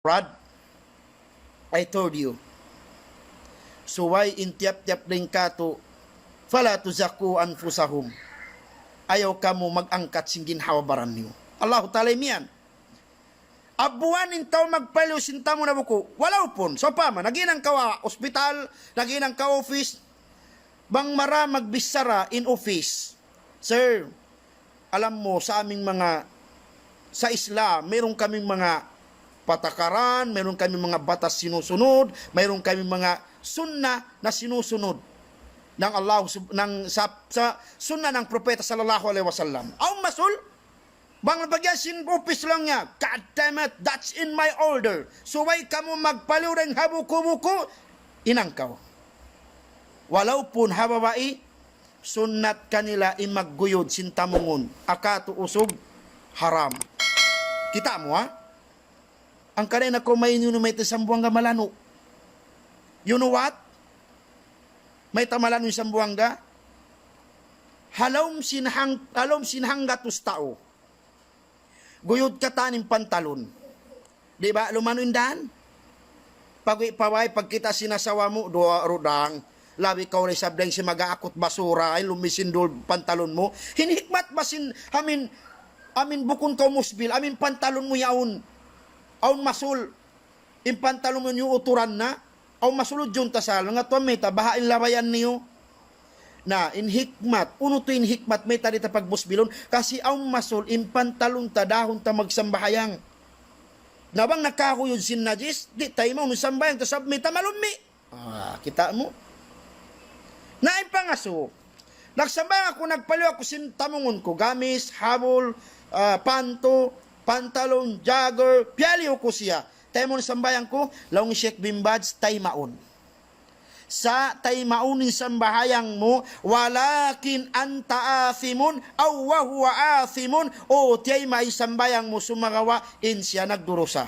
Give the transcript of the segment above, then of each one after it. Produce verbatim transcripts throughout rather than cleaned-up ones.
Brad, I told you. Subay in tiyap-tiyap dayn katu', فلا تزكوا أنفسكم. Ayaw kamu mag-angkat sin ginhawa-baran niyu. Allahu Ta'ala imiyan. Abuan in tau magpaliyu sin tamu na buku. Walaupun, sawpama, naghinang kaw ha ospital, naghinang kaw office, bang mara magbichara in office. Sir, alam mo, sa aming mga, sa Islam, mayroon kaming mga patakaran, mayroon kaming mga batas sinusunod, mayroon kaming mga sunnah na sinusunod ng Allah sub-, ng, sa, sa sunnah ng Propeta sallallahu alaihi wasallam. Awn masul, bang nabagyan sin office laung niya, "God damn it, that's in my order. Subay kamu magpaliyu dayn ha buku-buku, hinang kaw." Walaupun ha babai, sunnat kanila in magguyud sin tamungun. Ha katu' usug, haram. Kita' mu, ha? Hangkan na aku may inunu may Sambuanga malanu'. You know what? Mayta' malanu' in Sambuanga? Ha lawm sin hang-, ha lawm sin hanggatus tau. Guyud katan in pantalon. Di' ba, lumanu' in dan? Pag-uwi' pa bay, pagkita' sin asawa mu, duwa rudang. Labi kaw da isab dayn sin mag-aakut basura, ay lumisindul pantalon mu. Hinhikmat ba sin, amin, amin bukun kaw musbil, amin pantalon mu yaun. Awn masul, in pantalon mu yan uturan na. Awn masul, ujung ta sa, nga tuwan mayta', baha' in labayan niyu. Na, in hikmat, unu tuud in hikmat, mayta' di' ta pagmusbilun, kasi awn masul, in pantalon ta, dahun ta magsambahayang. Na bang nakakuyud sin najis, di' ta imaun sambahayang ta sabab mayta' malummi'. Ah, kita' mu? Na in pangasubu. Nagsambahayang aku, nagpaliyu aku sin tamungun ku, gamis, habul, ah, pantu, pantalon, jogger, piyaliyu ku siya. Taymaun sambahayang ku, laung Sheikh bin Baz, taymaun. Sa' taymaun in sambahayang mu, ولكن أنت آثم أو وهو آثم, o tiyayma' in sambahayang mu sumagawa' in siya nagdurusa.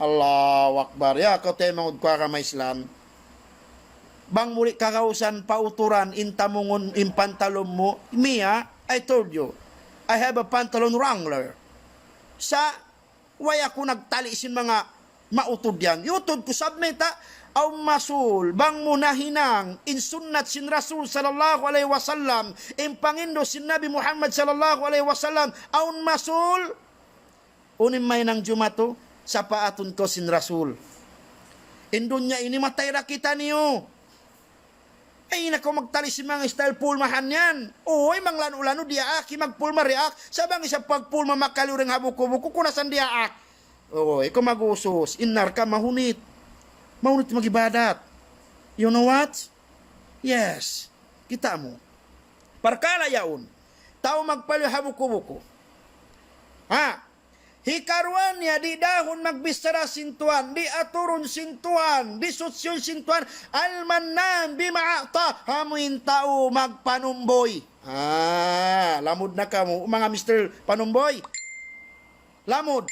Allahu Akbar. Ya, kaw taymanghud ku agama Islam. Bang mu di' kagausan pauturan in tamungun in pantalon mu, me, ah, I told you, I have a pantalon wrangler. Sa' way aku nagtali' sin manga mautud yan. Iyutud ku sabab mayta', awn masul, bang mu nahinang, in sunnat sin Rasul sallallahu alayhi wasallam, in panghindu' sin Nabi Muhammad sallallahu alayhi wasallam, awn masul, unu in mahinang jumatu, sapaatun kaw sin Rasul. In dunya ini matay da kitaniyu. Ay, na kaw magtali sin manga style pulmahan yan. Uy, manglanu-lanu diyaak, hi magpulma diyaak. Sa' bang isab pagpulma makaliyu dayn ha buku-buku, kunasan diyaak. Uy, kaw mag-usus, in narka' mahunit. Mahunit mag-ibadat. You know what? Yes. Kita' mu. Parkala' yaun. Tau magpaliyu ha buku-buku. Ha? Hikaruwa niya, di' dahun magbichara sin Tuhan, di' aturun sin Tuhan, di' sutsiyun sin Tuhan, المنان بما أعطى, amu in tau magpanumboy. Ah, lamud na kamu, manga Mister Panumboy. Lamud.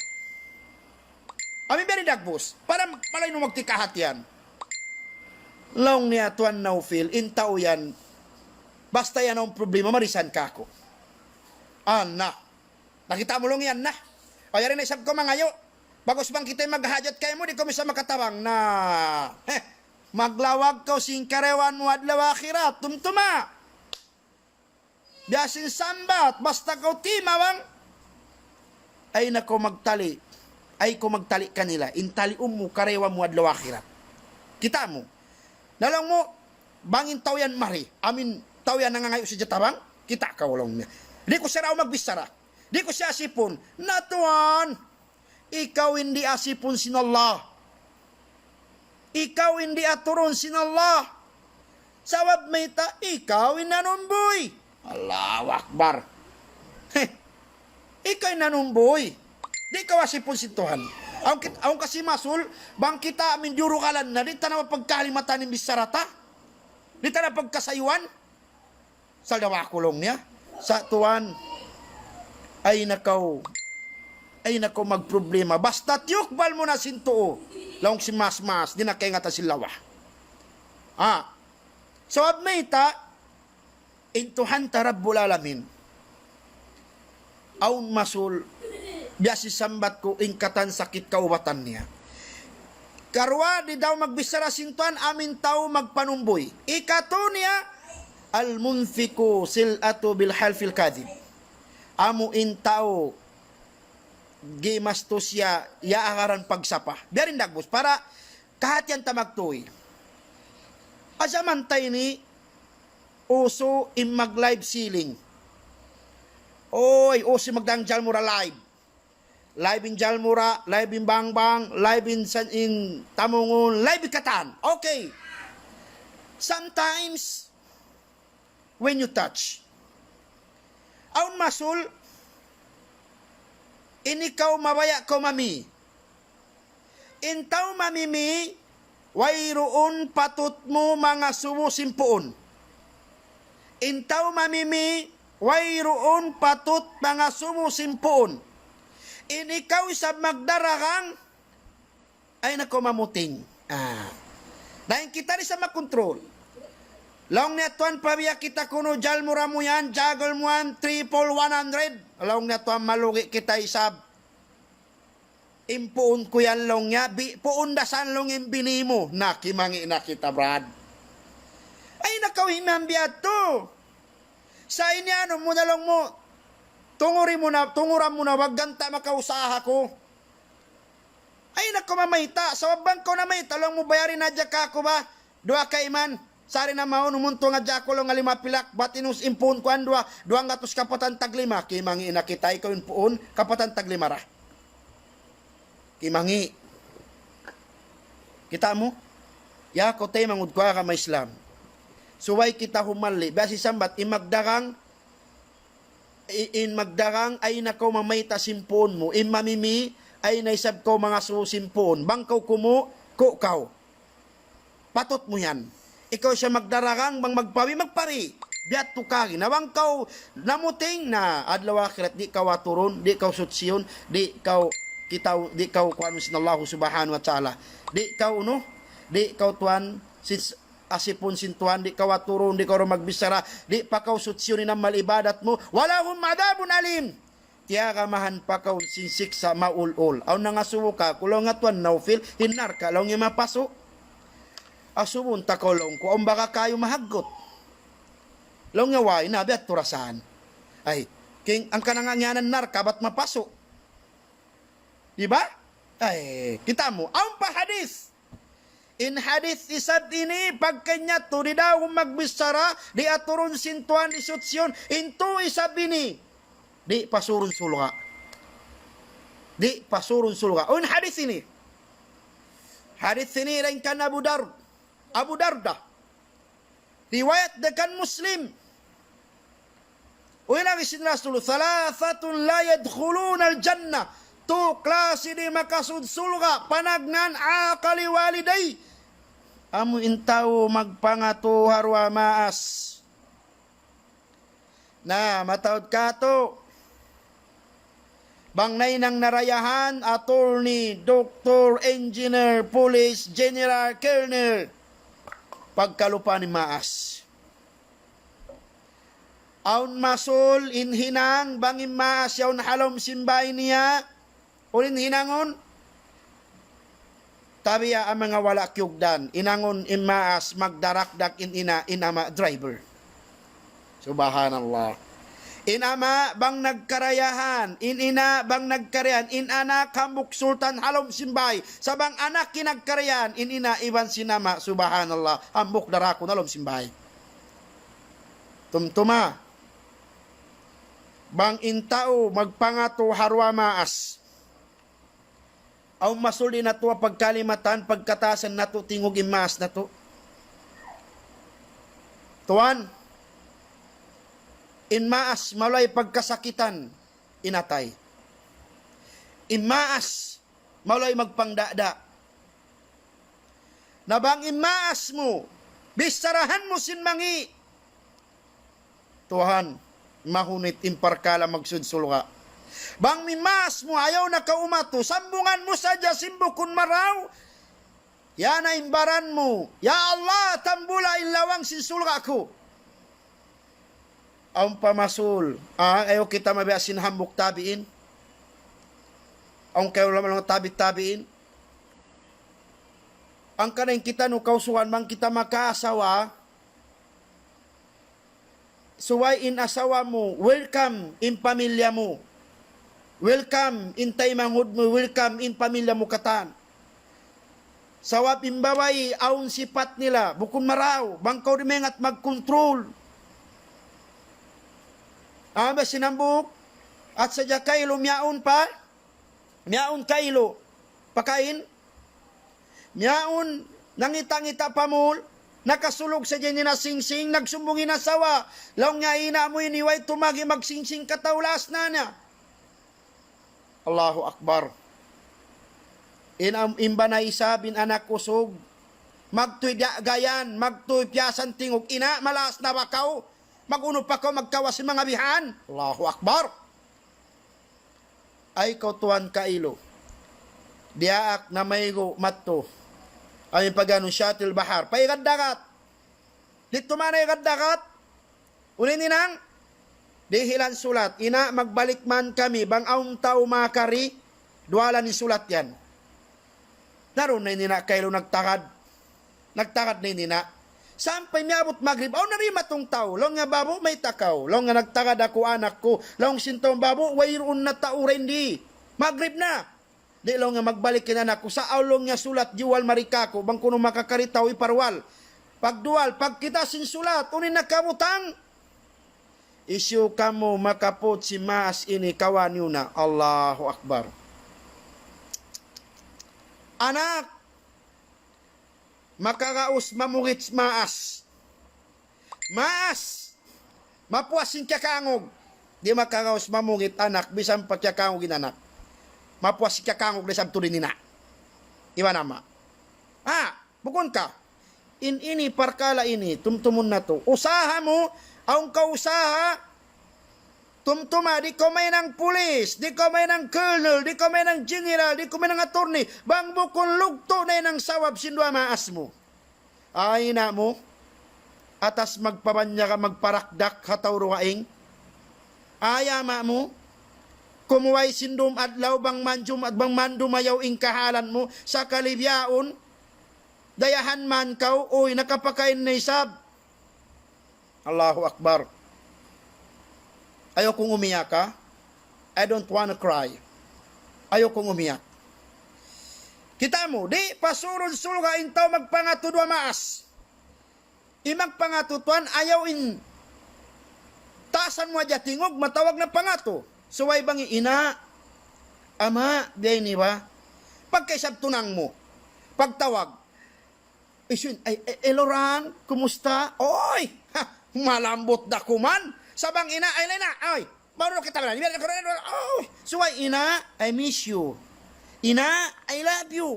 Amu in biya' diin dagbus, para malayu' mu magtikahatihan. Laung niya, Tuan Naufil, in tau yan, basta yan awn problema, marisan kaku'. Ana. Nakita' mu laung yan na. O, yari na isab kaw mangayu'. Bagus bang kita maghajat kaymu, di' kaw minsan makatabang na. Heh, maglawag kaw sin karayawan mu adlaw akhirat. Tumtuma. Biya' sin sambat, basta kaw timabang. Ay na kaw magtali. Ay kaw magtali kanila. In taliun mu, karayawan mu adlaw akhirat. Kita' mu. Na laung mu, bang in tau yan mari. Amu in tau yan nangangayu' sadja tabang. Kita' kaw laung niya. Di' ku siya daw magbichara. Di' ku siya asipun. Na tuwan, ikaw in di' asipun sin Allah. Ikaw in di' aturun sin Allah. Sabab mayta', ikaw in nanumboy. Allahu Akbar. Heh. Ikaw in nanumboy. Di' kaw asipun sin Tuhan. Awn kit-, awn kasi masul, bang kita amin diyurugalan na, di' ta na mapagkalimatan in bichara ta. Di' ta na pagkasayuan. Saldawa ku laung niya. Sa' tuwan, ay na kaw, ay na kaw magproblema. Basta tiyukbal mu na sin tuu. Laung sin mas-mas, di' na kaingatan sin lawa. Ah, sabab mayta', in Tuhan ta Rabbul Alamin. Awn masul, Biya' sin sambat ku, in katan sakit kaubatan niya. Karuwa, di' daw magbichara sin Tuhan amu in tau magpanumbuy. Ikatu niya, المنفق سلعته بالحلف الكاذب. Amu in tau gimastos siya, ya agaran pagsapa. Biya' diin dagbus, para kahatihan ta magtuy. Ha jaman ta ini, usu in mag-live selling. Uy, usu in magdagang jalmura live. Live in jalmura, live in bangbang, live in san-, in tamungun, live in katan. Okay. Sometimes, when you touch, awn masul, in ikaw mabaya' kaw mami. In tau mamimi, wayruun patut mu mangasubu sin puun. In tau mamimi, wayruun patut mangasubu sin puun. In ikaw isab magdaragang, ayaw na kaw mamuting. Ah. Dayn kita di' sa makontrol. Laung niya, "Tuan, pabiya' kita kunu', jalmura mu yan, jagol mu yan, triple one hundred." Laung niya, "Tuan, malugi kita isab. In puun ku yan," laung niya, "bi-, puun da san," laung, "in bini mu." Na, kimangi' na kita, brad. Ayaw na kaw himambiat tu. Sa' ini anu mu na laung mu, tunguri mu na, tunguran mu na, wag ganta' makausaha ku. Ayaw na kaw mamayta', sabab bang kaw namayta', laung mu, "Bayari na hadja kāku' ba duwa kaiman, sari na mawn, umuntung hadja aku," laung, "ha lima pilak, bat in us-, in puun ku yan duwa, duwanggatus kapatan taglima." Kimangi' na kita, ikaw in puun, kapatan taglima ra. Kimangi'. Kita' mu? Ya, kaw taymanghud ku ha agama Islam. Subay kita humalli'. Biya' sin sambat, in magdagang, i-, in magdagang, ayaw na kaw mamayta' sin puun mu. In mamimi, ayaw na isab kaw mangasubu sin puun. Bang kaw kumu', ku' kaw. Patut mu yan. Ikaw siya magdaragang, bang magpabi, magpabi. Biya' tu kagi. Na bang kaw namuting, na adlaw akhirat, di' kaw aturun, di' kaw sutsiyun, di' kaw kitaw, di' kaw kuanun sin Allahu Subhanahu wa Ta'ala. Di' kaw, unu, di' kaw tuwan, sin, asipun sin Tuhan, di' kaw aturun, di' kaw ru magbichara, di' pa kaw sutsiyun in amal ibadat mu. ولهم عذاب أليم. Tiyagamahan pa kaw sin siksa' maul-ul. Awn nangasubu kāku', laung, "Tuan Naufil, in narka'," laung, "in mapasu'?" "Asubun ta kaw," laung ku, "awn baga kayu mahaggut?" Laung niya, "Way na, biya' tu ra san." Ay, king, hangkan na ngiyanan narka', bat mapasu'. Di ba? Ay, kita' mu. Awn pa hadith. In hadith isab ini, pagkaniya tu, di' daw magbichara, di' aturun sin Tuhan, di' sutsiyun, in tau isab ini, di' pasurun surga'. Di' pasurun surga'. Awn hadith ini. Hadith ini dayn kan Abu Dar-, Abu Darda. Riwayat dayn kan Muslim. Uy, laung sin Rasul, ثلاثة لا يدخلون الجنة. Tu klasi di' makasud surga', panagnaan, عاق لوالديه. Amu in tau magpangatu ha duwa maas. Na, mataud katu'. Bang nahinang narayahan, attorney, doktor, engineer, police, general, colonel. Pagkalupa in maas. Awn masul in hinang, bang in maas yaun ha lawm sin bāy niya, unu in hinangun? Tabiya' manga wala' kiyugdan, hinangun in maas magdarakdak, in ina', in ama' driver. Subhanallah. In ama' bang nagkarayahan, in ina' bang nagkarayahan, in anak hambuuk sultan ha lawm sin bāy. Sa' bang anak in nagkarayahan, in ina' iban sin ama', subhanallah, hambuuk darakun ha lawm sin bāy. Tumtuma. Bang in tau magpangatu ha duwa maas. Awn masul di' natu' pagkalimatan, pagkataasan natu' tingug in maas natu'. Tuwan, in maas, malay pagkasakitan in atay. In maas, malay magpangdada'. Na bang in maas mu, bicharahan mu sin mangi', Tuhan, mahunit in parkala' magsud surga'. Bang in maas mu ayaw na kaw umatu, sambungan mu sadja sin bukun marayaw, yan na in baran mu, "Ya Allah, tambula in lawang sin surga' ku." Awn pa masul, ah, ayaw kita mabiya' sin hambuuk tabi'in. Awn kailu laung tabi'-tabi'in. Hangkan in kitaniyu kausugan bang kita makaasawa, subay in asawa mu, welcome in pamilya mu. Welcome in taymanghud mu, welcome in pamilya mu katan. Sabab in babai awn sipat nila, bukun marayaw, bang kaw di' maingat magkontrol. Amu ba sin hambuuk, at sadja kailu miyawn pa, miyawn kailu, pakain, miyawn, nangita'-ngita' pa mall, nakasulug sadja in ina' singsing, nagsumbung in asawa, laung niya, ina' mu ini way tumagi magsingsing kataw, laas na niya. Allahu Akbar. In, in bana isab in anak usug, magtuy diyagayan, magtuy piyasan tingug, ina', malaas na ba kaw? Mag-unu pa kaw magkawas sin manga bihan? Allahu Akbar. Ay kaw tuwan kailu. Diyaak na maygu' madtu. Amu in pag-anu, shatil bahar. Paigad dagat. Didtu man igad dagat. Unu in hinang? Dihilan sulat. Ina', magbalik man kami. Bang awn tau makari, duwalan in sulat yan. Narun na in ina' kailu nagtagad. Nagtagad na in ina'. Sampay miyabut magrib, awn na dimatung tau. Laung niya, babu', mayta' kaw? Laung niya, nagtagad aku anak ku. Laung sin tau, babu', wayruun na tau dayn di. Magrib na. Di', laung niya, magbalik in anak ku. Sa' awn, laung niya, sulat diyuwal mari kāku'. Bang kunu' makakari tau hiparuwal. Pagduwal, pagkita' sin sulat, unu in nakabutang? Hisiyu kamu makaput sin maas ini, kawaa niyu na. Allahu Akbar. Anak, makaraus mamugit maas. Maas! Mapuas in kiyakangug. Di' makaraus mamugit anak, bisan pa kiyakangug in anak. Mapuas in kiyakangug da isab tuud in ina'. Iban ama'. Ah, bukun ka. In ini parkala' ini, tumtumun natu'. Usaha mu, awn kaw usaha, tumtuma, di' kaw mahinang pulis, di' kaw mahinang colonel, di' kaw mahinang general, di' kaw mahinang attorney, bang bukun lugtu' na in sabab sin duwa maas mu. Ay, ina' mu, atas magpabanyaga, magparakdak ha tau dugaing. Ay, ama' mu, kumuway sin dum adlaw bang manjum, bang mandumayaw in kahalan mu, sakali bihaun, dayahan man kaw, uy, nakapakain na isab. Allahu Akbar. Ayaw kung umiyak, ha? I don't wanna cry. Ayaw kung umiyak. Kita' mu, di' pasurun surga' in tau magpangatu duwa maas. In magpangatu tuwan, ayaw in taasan mu hadja tingug, matawag na pangatu. Subay bang ina', ama', biya' ini ba? Pagka isab tunang mu, pagtawag, isun, ay, ay, Eloran, kumusta? Oy! Ha, malambut da kuman. Sa' bang ina', ay, ina', ay, maru kita ba na? Oy! Subay ina', I miss you. Ina', I love you.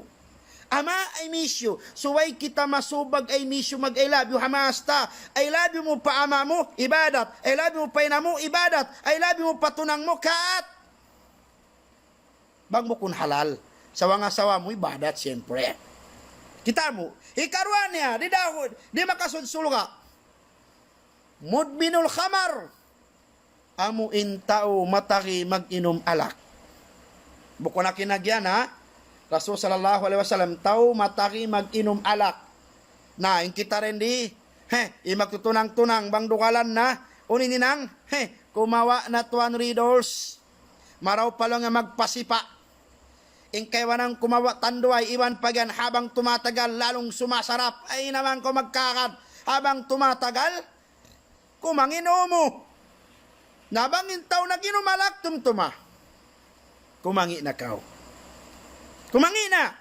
Ama', I miss you. Subay kita masubay, I miss you, mag-I love you, ha maas ta. I love you mu pa ama' mu, ibadat. I love you mu pa ina' mu, ibadat. I love you mu pa tunang mu, kat. Bang bukun halal. Sa' bang asawa mu, ibadat, siyempre. Kita' mu, hikaruwa niya, di' daw, di' makasud surga'. Mudminul khamar. Amu in tau matagi mag-inum alak. Bukun aku in nagyan, ha? Rasul sallallahu alayhi wasallam, tau matagi mag-inum alak. Na, in kita dayn di, he, in magtutunang-tunang, bang dugalan na, unu in hinang, he, kumawa' na tuwan Red Horse. Marayaw pa laung niya magpasipa'. In kaibanan kumawa' tanduay, iban pag yan, habang tumatagal, lalong sumasarap. Ay naman kaw magkakad. Habang tumatagal, kumangi' in umu. Na bang in tau nag-inum alak, tumtuma. Kumangi' na kaw. Kumangi' na.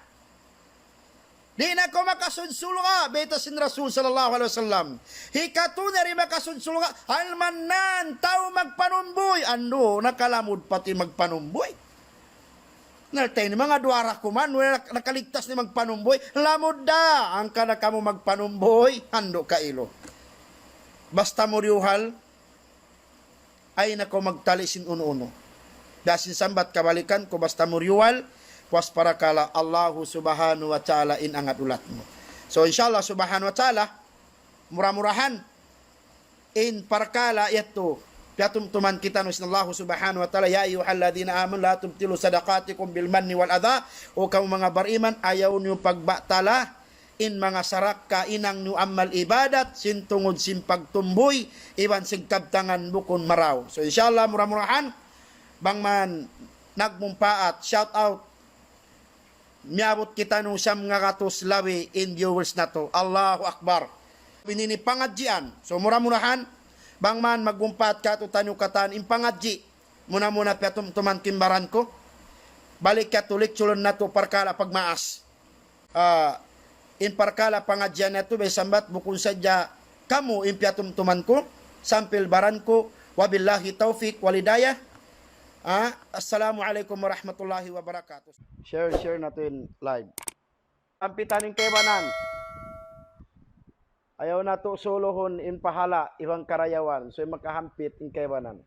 Di' na kaw makasud surga', bayta' sin Rasul sallallahu alayhi wasallam. Hikatu niya di' makasud surga', al-mannan, tau magpanumbuy. Andu', nakalamud pati magpanumbuy. Na, tay ini manga duwa ra kuman, wala' nak-, nakaligtas ini magpanumbuy. Lamud da, hangkan na kamu magpanumbuy, andu' kailu. Basta mu diyuhal, ayaw na kaw magtali sin unu-unu. Biya' sin sambat kabalikan ku, basta mu diyuhal, puas parakala' Allahu Subhanahu wa Ta'ala in angad ulat mu. So, insha Allah Subhanahu wa Ta'ala, mura-murahan, in parkala' yadtu, Piyatumtuman kitaniyu sin Allah subhanahu wa ta'ala, يا أيها الذين آمنوا لا تبطلوا صدقاتكم بالمن والأذى. O kamu manga bariman, ayaw niyu pagbatala in manga sarakka hinang niyu amal ibadat, sin tungud sin pagtumbuy, iban sin kabtangan bukun marayaw. So, inshallah, mura-murahan, bang man nagmumpaat, shout out, miyabut kitaniyu siyam ngagatus labi in viewers natu'. Allahu Akbar. Ini in pangadjian. So, mura-murahan, bang man magmumpaat katu'taniyu katan in pangadji'. Muna-muna piyatumtuman ku in baran ku. Balik katu' lecture natu' parkala' pagmaas. Ah, in parkala' pangadjian natu' bay sambat bukun sadja kamu in piyatumtuman ku, sampay baran ku, وبالله التوفيق والهداية. Ah, السلام عليكم ورحمة الله وبركاته. Share, share natu' in live. Hampitan in kaibanan. Ayaw natu' suluhun in pahala' iban karayawan. So, makahampit in kaibanan.